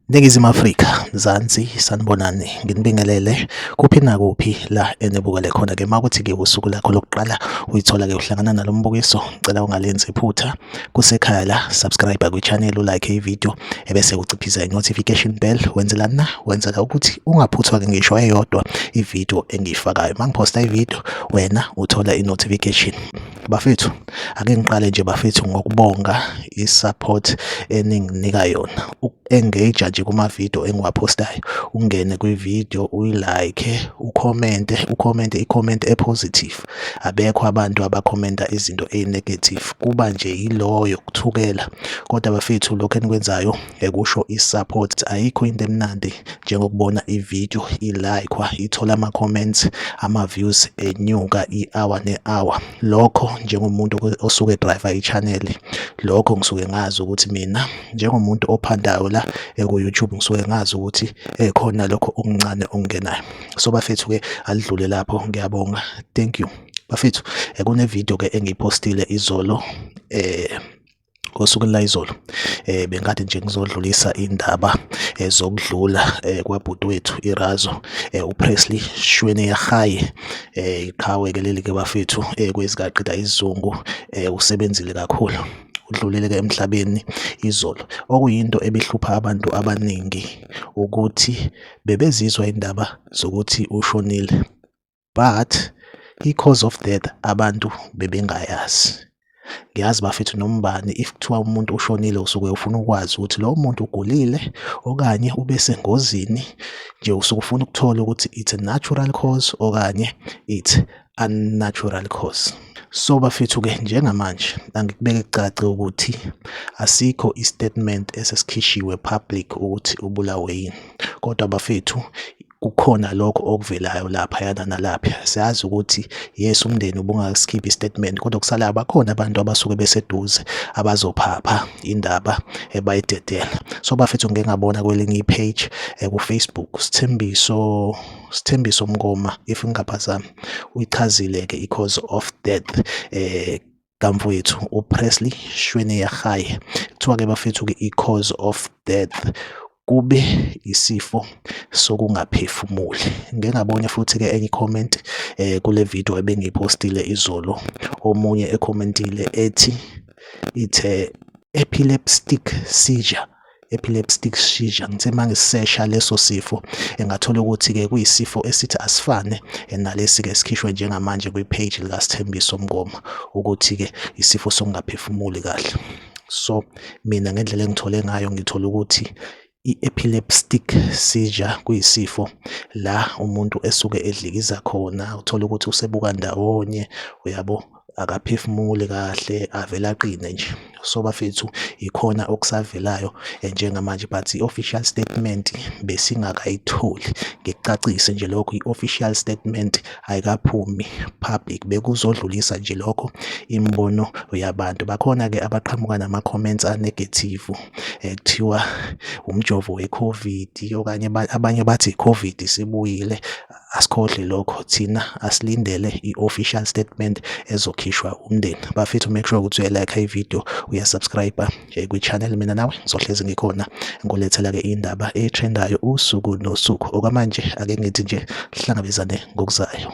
Ningizimu Afrika, Mzansi, sanibonani, nginibingelele kuphi nakuphi la enibukele khona-ke. Uma kuthi-ke usuku lakho lokuqala uyithola-ke uhlangana nalo mbukiso, ngicela ungalenzi iphutha. Kusekhaya la, subscribe kwi-channel, ulike i-video, ebese uciphisa i-notification bell. Wenzelani na? Wenzela ukuthi ungaphuthwa-ke ngisho eyodwa i-video engiyifakayo. Uma ngiphosta i-video, wena uthola i-notification. Bafethu, ake ngiqale nje bafethu ngokubonga i-support eninginika yona. Uku-engage nje kuma-video engiwaphostayo, ungene kwi-video uyi-like, ukhomente, ukhomente i-comment e-positive. Abekho abantu abakhomenta izinto eyi-negative, kuba nje yiloyo kuthukela. Kodwa bafethu lokhu enikwenzayo ekusho i-support. Ayikho into emnandi njengokubona i-video i-like-wa, ithola ama-comments, ama-views enyuka i-hour ne-hour. Lokho njengomuntu osuke e-drive-a i-channel, lokho ngisuke ngazi ukuthi mina njengomuntu ophandayo la ku-YouTube ngisuke ngazi ukuthi khona lokho okuncane okungenayo. So bafethu-ke alidlule lapho, ngiyabonga, thank you. Bafethu kune-video-ke engiyipostile izolo, ngosuku layizolo, bengikade nje ngizodlulisa indaba zokudlula kwabhuti wethu Irazo, uPresley Chweneyagae, iqhawe-ke leli-ke bafethu kwezikaqeda isizungu, usebenzile kakhulu. Udlulile-ke emhlabeni izolo, okuyinto ebihlupha abantu abaningi ukuthi bebezizwa indaba zokuthi ushonile, but i-cause of death abantu bebengayazi. Ngiyazi bafethu noma ubani, if kuthiwa umuntu ushonile usuke ufuna ukwazi ukuthi lowo muntu ugulile okanye ubesengozini nje, usuke ufuna ukuthola ukuthi it's a natural cause okanye it's unnatural cause. So bafethu-ke njengamanje angikubeke kucace ukuthi asikho i-statement esesikhishiwe public ukuthi ubulawe yini, kodwa bafethu kukhona lokho okuvelayo laphayana nalapha. Siyazi ukuthi yes, umndeni ubungasikhiphi i-statement, kodwa kusalayo bakhona abantu abasuke beseduze abazophapha indaba ebayidedela. So bafethu ngike ngabona kwelinye i-page ku-Facebook, Sithembiso Mngoma, if ngingaphazami, uyichazile-ke i-cause of death kamfowethu uPresley Chweneyagae. Kuthiwa-ke bafethu-ke i-cause of death kube isifo sokungaphefumuli. Ngike ngabona futhi-ke enye i-comment kule video ebengiyipostile izolo, omunye ekhomentile ethi ithe epileptic seizure, epileptic seizure. Ngithe mangisesha leso sifo engathola ukuthi-ke kuyisifo esithi asifane nalesi-ke esikhishwe njengamanje kwi-page likaSithembiso Mngoma, ukuthi-ke isifo sokungaphefumuli kahle. So mina ngendlela engithole ngayo, ngithole ukuthi i-epileptic seizure kuyisifo la umuntu esuke edlikiza khona, uthola ukuthi usebuka ndawonye, uyabo, akaphefumuli kahle, avele aqine nje. So bafethu ikhona okusavelayo njengamanje, but i-official statement besingakayitholi. Ngikucacise nje lokho, i-official statement ayikaphumi public, bekuzodlulisa nje lokho imibono yabantu. Bakhona-ke abaqhamuka nama-comments a-negative, kuthiwa umjovo we-COVID, okanye abanye bathi i-COVID isibuyile. Asikhohlwe lokho, thina asilindele i-official statement ezokhishwa umndeni. Bafethu, make sure ukuthi uya-like i-video, uya-subscribe kwi-channel. Mina nawe ngizohlezi ngikhona ngolethela-ke indaba e-trend-ayo usuku nosuku. Okwamanje ake ngithi nje hlangabezane ngokuzayo.